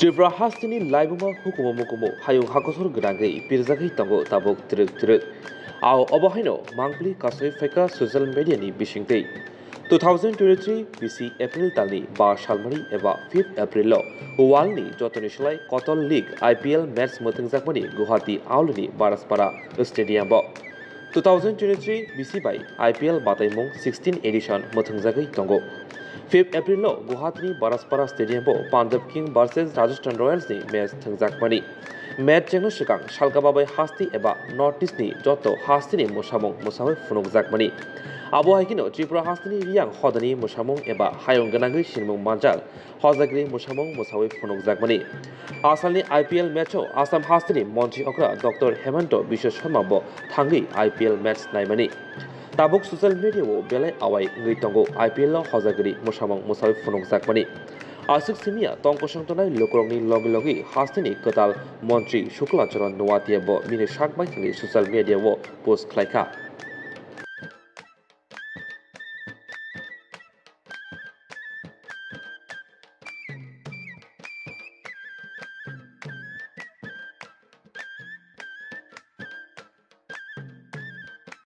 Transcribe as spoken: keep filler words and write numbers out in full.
Tripura hasteni laibuma hukumu mukumu hayung hakosor gwnangwi pirjagwi tongo tabuk twrwk twrwk. Ao obo haino mangpili kasui phaikha social media ni bisingtwi. Two thousand twenty-three B C April talni ba salmani eba fifth April o world ni jotoni slai kotor league I P L match mwthwngjakmani Guwahati aulini Baraspara stadium o. Two thousand twenty-three B C bai I P L bataimung sixteen edition mwthwngjagwi tongo. Fifth April o Guwahati ni Baraspara stadium o Punjab King versus Rajasthan Royals ni match thwngjakmani. Match chengno swkang salka babai hasti eba North East ni joto hasti ni mwsamung mwsawi phunukjakmani. Abo hai kheno Tripura hasteni riyang hodani mwsamung eba hayung gwnangwi sinimung manjak hojagri mwsamung mwsawi phunukjakmani. Asalni I P L match o Assam hasteni montri okra Doctor Hemanta Biswa Sarma bo thangwi I P L match naimani. Tabuk social media o belai awai wngwi tongo I P L o hojagri mwsamung mwsawi phunukjakmani. Aswk simiya tongkosong tongnai lukurokni logi logi hasteni kwtal montri Shukla Charan Noatia bo bini sak bai thangwi social media o post khlaikha.